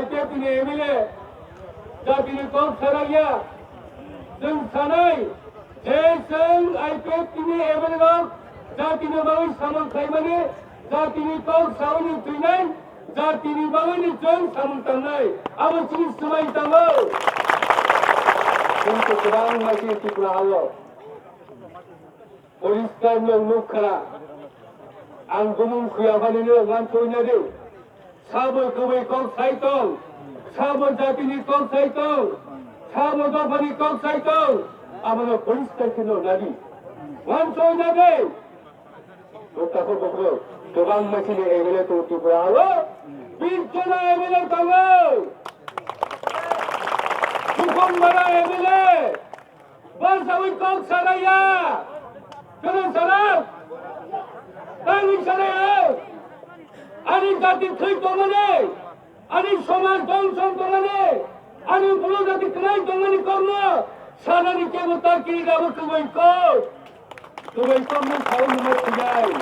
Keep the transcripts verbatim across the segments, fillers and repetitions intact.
I P F T ni M L A jati ni kau saraiya. Chwng sanai je chwng I P F T ni M L A rok jati ni bagwi samung khlaimani, jati ni kau sawi ni thwinai, jati ni bagwi ni chwng samung tangnai, abo chini swmai tango. Kintu kwbangma chini Tripura hao poriskar no nukha. Ang bumung khuya phani no uansukna di. Sabo kwbwi kok sai tong, sabo jati ni kok sai tong, sabo dopha ni kok sai tong, abono poriskar khe no nadi. Uansukna di. Bo takhuk bukhuk kwbangma chini M L A tong Tripura hao. Bish jona M L A tongo. Sukhumdara M L A. Basawi kok saraiya. Kono sara. Tangwi saraiya. Ani jati thwi tongmani, ani somaj dongson tongmani, ani bru jati kwnai tongmani kokno sanani kebo ta kiri rabo kwbwi kok. Kwbwi kokno sao nima thwinai.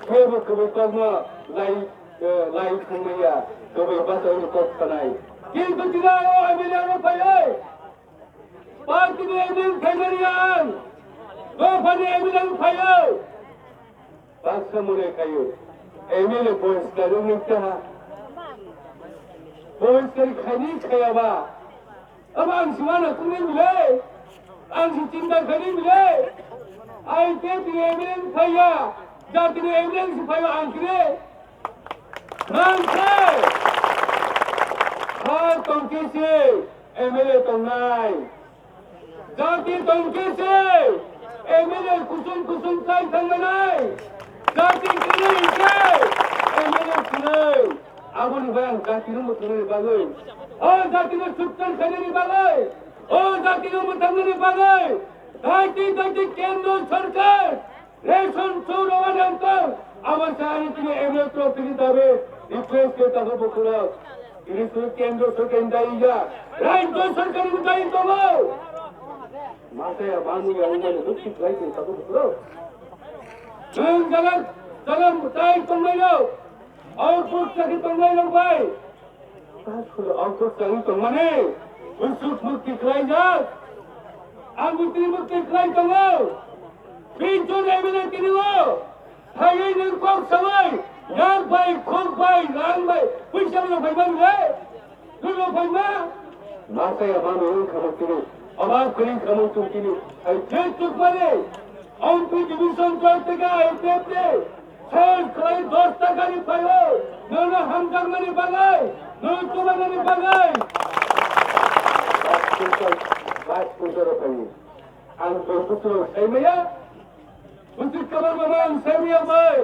Kebo kwbwi kokno lai, eh, lai thangmaya. Kwbwi basawi kok sanai. Kintu tini o M L A no phaiwi. Party ni M L A phaimani ang, dopha ni M L A phaio. Baksa mone khaio. M L A boyes khairok ni taha. Boyes kari khaini khayaba. Abo ang si mana kungni bile. Ang si chinta khaini bile. Ai te tini M L A phaiya. Jati ni M L A si phaio ang kire. Nang khe. Ha tongkhe se. M L A tongnai. Jati tongkhe se M L A kusung kusung chai thangmanai. Jati kwrwi khe M L A kwrwi. Aboni bai ang jati no mwthangna ni bagwi, o jati no sukchar khaina ni bagwi, o jati no mwthangna ni bagwi, daiti daiti kendro sorkar Ration churao anantong, abo se ani tini M L A rok tini dabi, request khe takhuk bukhuk rok. Tini suru kendro sorkar ni dai ya, rajyo sorkar ni dai tongo. Masa ya bani ya wngmani bukti khlai tong takhuk bukhuk rok. Nwng jaga, jaga tai tongnai rok, outpost chakri tongnai rok bai. Pastor ang kok chang tongmani, usuk mukti khlaijak. Ang mukti mukti khlai tongo. Pinchon M L A tini o. Phaiwi nwng kok sawai, yak bai, khok bai, rang bai, puisa no phaima nle. Lulo phaima. Masa ya mano wng kha mukti ni. Aba kwrwi kha mukti tini. Ai je chukmani. Ang prithibi songkor tega ai tep te. Sel khlai dos taka ni phaio, nono hamjakmani bagwi, nono chubanani bagwi. Bas kuchar, bas kuchar rok phaio. Ang bo kuchar rok saimaya, kuchar kabar mama ang saimaya bai.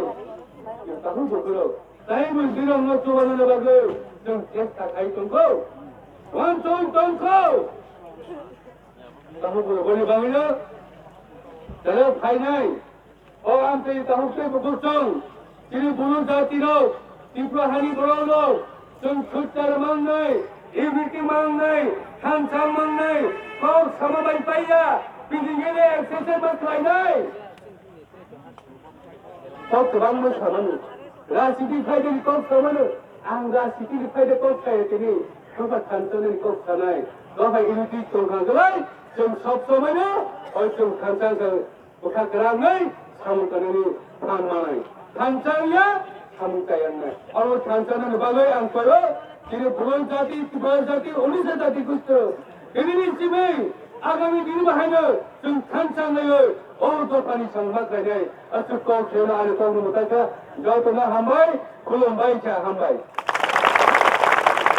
Tahu bo kuro, tai bo dirong no chubanani bagwi, chwng chesta khai tongkho. Wansoi tongkho. Tahu bo boni bagwi no, tara phainai. O amtwi takhuk tei bukhuk chwng, chini Bru jati rok, Tripura hani borok rok, chwng khurchar mangnai, unity mangnai, thansa mangnai, kok sama bai paiya, bini gele exercise ma khlainai. Kok kwbangma samani, rajniti phaideni kok samani, ang rajnitini phaide kok saya tini, kok thansa ni kok sanai, kok unity tongkha glai, chwng sob somai no, o chwng thansa wngkha. Bwkha kwrangwi samung tangnani phan manai. Thansa wngya samung taiyangnai. Abo thansa nani bagwi ang koyo, chini Bru jati, Tripura jati, Odisha jati gusto. Tinini simi agami dini bahaino chwng thansa wngwi o dophani samung ma khlainai. Aswk kok kheno ani kokno mwtai kha. Jotono hambai, khulumbai kha hambai.